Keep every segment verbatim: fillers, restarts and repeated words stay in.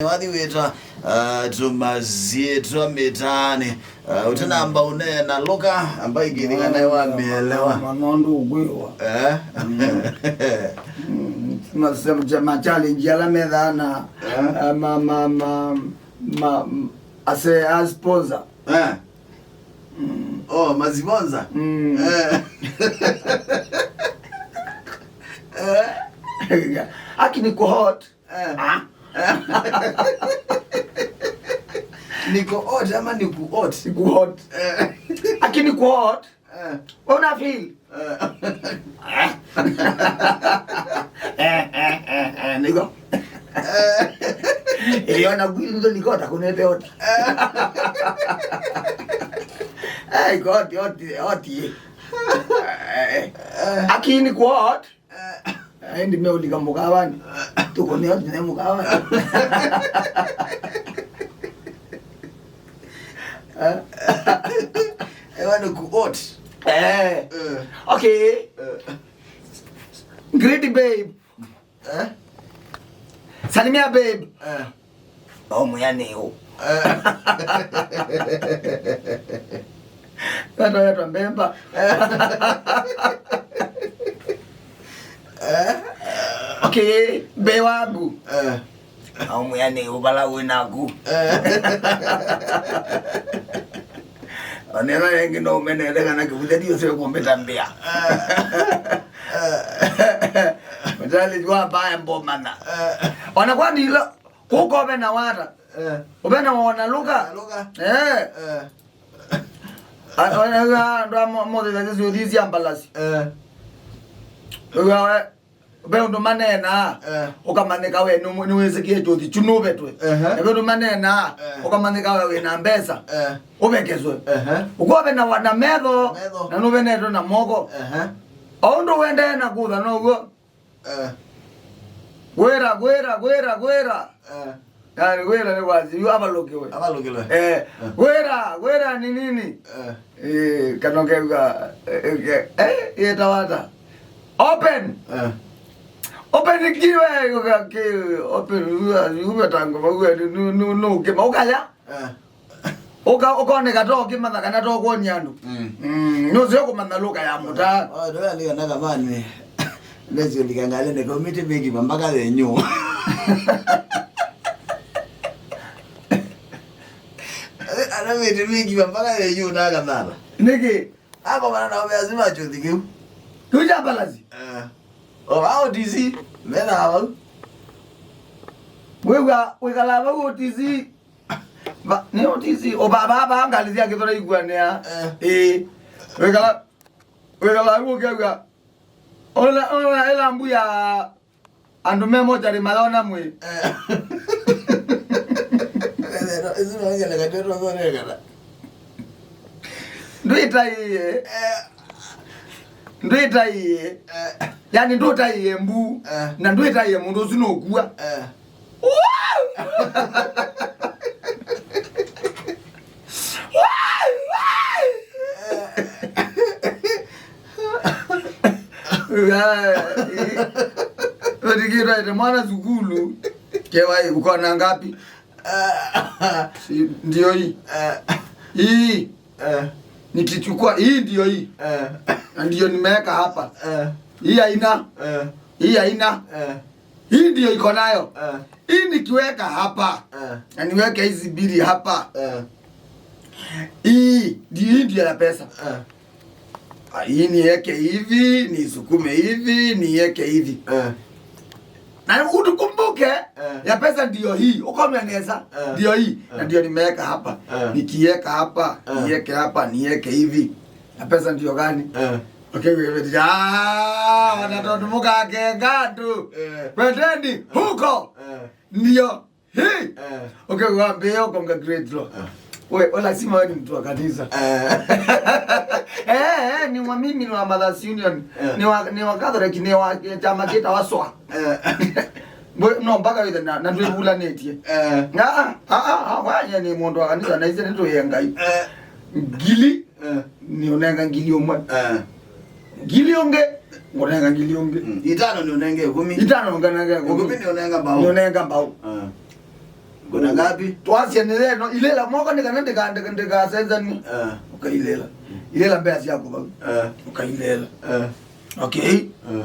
Wathi wĩta, uh, tũmasyĩtwa mĩtaanĩ. Uh, ũtanamba ũneena lũka, amba ingĩthing'a nayo wamĩelewa. Manondu ũkwĩwa. Eh? Mm. Mm, ma, ma challenge ala methaa na, eh, ma, ma, ma, ma, ase a sponsor. Eh. Mm. Oh, ma sponsor. Mm. Eh. Eh. Aki niko hot. Eh. Ah. Niko hot ama niku hot? Niku hot. Eh. Aki niko hot. Eh. Una feel? Eh. Eh, eh, eh, eh, niko. Eh. Iliona gwili ndo niko takunete hot. Eh, hot, hot, hot. Eh. Aki niko hot. Eh, ndimeũlika mũkawanĩ. Tũkũnĩa tũne mũkawanĩ. Eh? Ewa nĩ ku hot. Eh. Eh. Okay. Eh. Great babe. Eh? Salimia babe. Eh. Omwĩa nĩ ũ? Eh. Wetwa, wetwa mbemba. Eh. Okay, mbee waku. Eh. Omwĩa nĩ ũ vala wĩ naku? Eh. Onena rĩngĩ no ũmenete kana kĩvũthya ndiũsĩwe kũmbĩta mbĩa. Eh. Eh. Mtali jua mbaya mbomana. Eh. Ona kwani ilo Kũka ũvena wata. Eh. Ũvena wona lũka. Lũka. Eh. Eh. A-, a-, a-, andũ a mo-, mothĩthasya syũthi sya mbalasi. Eh. Ũga we, ve ũndũ maneenaa, eh, ũkamanyĩka we nĩ, nĩwĩsĩkĩe kyũthi kyu nũvetwe. Ehe. Na ve ũndũ maneenaa, eh, ũkamanyĩka we wĩ na mbesa. Eh. Ũvekeswe. Ehe. Ũkũvena wa-, na metho, metho, na nũvenetwe na moko. Ehe. O ũndũ ũendee na kũtha now'o. Eh. Gwĩra, gwĩra, gwĩra, gwĩra. Eh. Yaani, gwĩra nĩ wathi, yu avalũkĩwe. Avalũkĩwe. Eh, eh, gwĩra, gwĩra nĩ nini? Eh. Eh, kana ũkew'a, eh, eh, eh, yĩtawa ata? Open. Eh. Open kiwe, yuka ki, open, yu, yu vetango vau, eh, nu, nu, nu, kĩma, ũkaya? Eh. Ũka-, ũkoneka to ũkĩmanya kana to kwonia andũ. Mm. Mm, nũseo kũmanya lũka ya mũtaa. Oh, ndio alio na kamani. Ndio lika ngale ne committee begi mpaka yenyu. Ana mete begi mpaka yenyu na kadhala. Nĩkĩ? Ako mana na lazima chuthi kiu. Tuja balazi. Eh. Oh, hao D C. Mena hao. Wewe, wekala vau O T C. Va, nĩ O T C, o va, va, va ngalĩ sya kĩthora ikuanĩa. Eh. Ĩĩ. Wĩkala, wĩkala ũkew'a. Ona, ona ĩla mbu ya andũ me mochari mayona mwĩ. Eh. Ĩsu no ngeleka ndio tuonekana. Ndwĩtaĩe. Eh. Ndwĩtaĩe. Eh. Yani ndũtaĩe mbu. Eh. Na ndwĩtaĩe mũndũ ũsu nũkua. Eh. Ũtikĩtwaĩte mwana sukulu. Kewai, uko na ngapi? Si, ndio hii. Hii. Nikichukua hii, ndio hii. Na ndio nimeweka hapa. Hii haina. Hii haina. Hii ndio iko nayo. Eh. Hii nikiweka hapa. Eh. Na niweke hizi mbili hapa. Eh. Hii, hii ndio ya pesa. Eh. Ah, hii niweke hivi, nisukume hivi, niweke hivi. Eh. Na utukumbuke, eh, ya pesa ndio hii. Uko umeongeza, eh, ndio hii. Eh. Na ndio nimeweka hapa. Eh. Nikiweka hapa, eh, niweke hapa, niweke hivi. Na pesa ndio gani? Eh. Okay, wewe, ah, wana tondu mũkakenga andũ. Eh. Kwendeni huko. Eh. Ndio. Hii. Eh. Okay, wambie, congratulate lo. Eh. We, o lazima wewe ni mtu wa kanisa. Eh. Eh, eh, ni wa mimi ni wa Mothers Union. Eh. Ni wa, ni wa Catholic, ni wa chama kĩtawa SWA. Eh. Mbwe, no, mpaka wĩthe na, na ndwĩvulanĩtie. Eh. Ah, ah, ah, ah, wanye nĩ mũndũ wa kanisa na ise nĩ tũye Ngai. Eh. Ngili, eh, nĩ ũnenga ngili ũmwe. Eh. Ngili ũngĩ, ngũnenga ngili ũngĩ. Mm. Itano nĩ ũnenge ĩkũmi. Itano nganenge ĩkũmi. Ĩkũmi nĩ ũnenga mbao. Nĩ ũnenga mbao. Eh. Ngapi? Twasya nĩ yeno, ilĩla moko nĩ kana ndĩka-, ndĩka-, ndĩkasenzanw'e. Eh. Ũkailĩla. Ilĩla mbesa syaku vau. Eh. Ũkailĩla. Eh. Okay. Eh.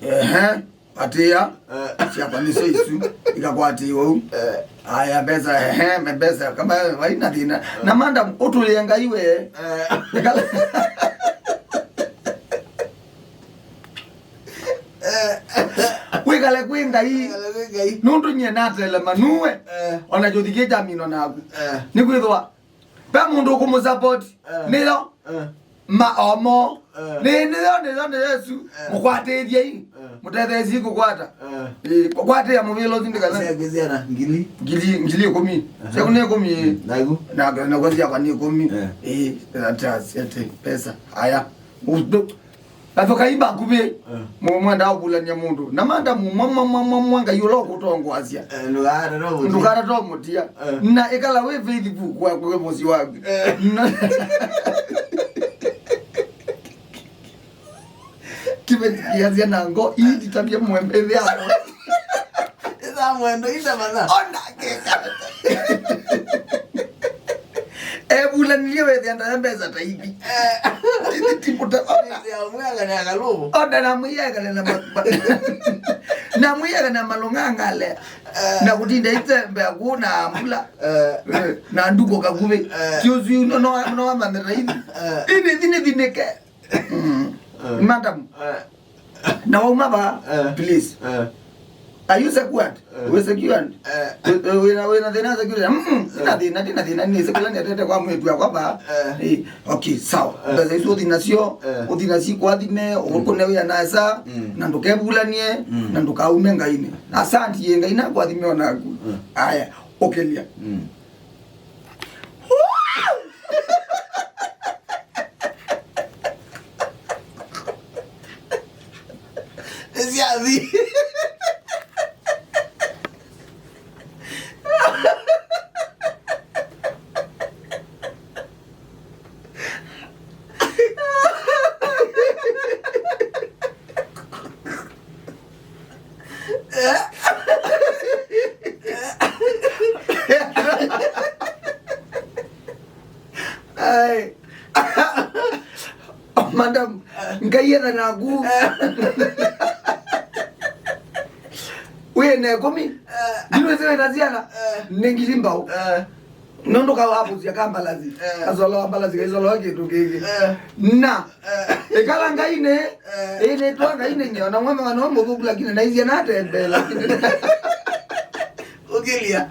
Ehe. Atĩa? Eh. Syakwa nĩsyo isu. Ikakwatĩĩwa ũu. Eh. Aya, mbesa, ehe, mbesa, kama vaina thĩna. Eh. Na madam, ũtũĩe Ngai we. Eh. Nĩkala- Eh. Wĩkale kwĩ Ngai. Wĩkale kwĩ Ngai. Nũndũ nyie natelema nuwe. Eh. Ona kĩũthi kĩ kya mino naku. Eh. Nĩkwĩthwa ve mũndũ ũkũmũsupport. Eh. Nĩyo. Eh. Ma omo. Eh. Nĩ, nĩyo, nĩyo, nĩ Yesu. Eh. Mũkwatĩthiei. Eh. Mũtetheesye kũkwata. Eh. Ĩĩ, kũkwatĩa mũvĩla ũsu ndĩkana. Syaku syana ngili. Ngili, ngili ĩkũmi. Aha. Syaku nĩ ĩkũmi. Naku? Na, na kwa syakwa nĩ ĩkũmi. Eh. Ĩĩ, that's it, pesa. Aya. Ũndũ. Athukai vakuvĩ. Eh. Mwendaa kũvulany'a mũndũ. Na madam, mwa, mwa, mwa, mwa, mwa Ngai ũla ũkũtongoasya. Eh, ndũkatata ũmũtia. Ndũkatata ũmũtia. Eh. Na ĩkala wĩ faithful kwa, kwa mũsyĩ waku. Eh. Na kĩveti kĩasya na ngo, ii nditavye mwembe ĩthĩano. Ĩtha mwendo ita matha. Ona kĩka. Evulanilye wethĩa ndae mbesa ta ithi. Eh. Ithi timuta. Ona. Nĩthĩa mwĩakane akalũvo. Ona na mwĩakane na ma-, ma-, na mwĩakane na malũng'ang'ale. Eh. Na kũtinda itembea kũu na mbula. Eh. Eh, na nduko kakuvĩ. Eh. Ti ũsu no, no, no wamanthe ta ithi. Eh. Ithi, ithi nĩthinĩke. Mm. Eh. Madam. Eh. Na wauma va, eh, please. Eh. Are you secured? Eh. We secured? Eh. We, we, wĩna, wĩna thĩna secured? Mm, mm. Sina thĩna, ndina thĩna, nĩ secured, nĩatete kwa mwĩtu wakwa va. Eh. Eh, okay, sawa. Eh. Mbesa isu ũthi nasyo, eh, ũthi nasyo kwathime, mm, ũkũne wĩa nasa, mm, na ndũkevulanie, mm, na ndũkaume Ngainĩ. Asante, ye Ngai nakwathime onaku. Mm. Aya, ũkĩlya. Mm. Nĩsyathi. Ai. Madam, Ngai ena naku. Wĩ na ĩkũmi? Ndinwĩsĩ wĩ na syana? Nĩ ngili mbau. Nũndũ kawapũsya ka mbalasi. Eh. Kasolo wa mbalasi, kaisolo wa kĩndũ kĩngĩ. Eh. Na, eh, ĩkala Ngainĩ, eh, ĩnĩtwa Ngainĩ nyie, ona mwana no mũthũku, lakini naisye natembee, lakini ũkĩlya.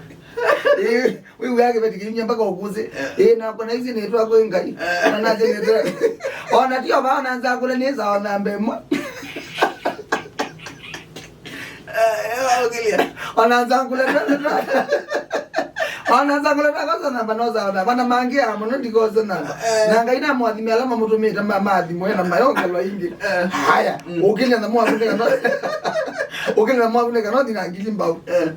Ĩĩ, wĩw'aa kĩveti kĩinyia mpaka ũkũsĩ. Eh. Ĩĩ, nakwa naisye nĩtwa kwĩ Ngai. Eh. Ona nasye nĩtwa. Ona tio vaa, ona nzakũle nĩ sawa namba ĩmwe. Eh, eh, ũkĩlya. Ona nzakũle twa, twa. Ona nzakũle twa kosa namba, no sawa namba. Ona mangĩ ya mũno ndikosa namba. Eh. Na Ngai namũathime ala mamũtũmĩte ma, maathimwe na mayongelwa ingĩ. Eh. Haya, mm, ũkĩlya na mwakunĩka no. Ũkĩlya na mwakunĩka no thina ngili mbau. Eh.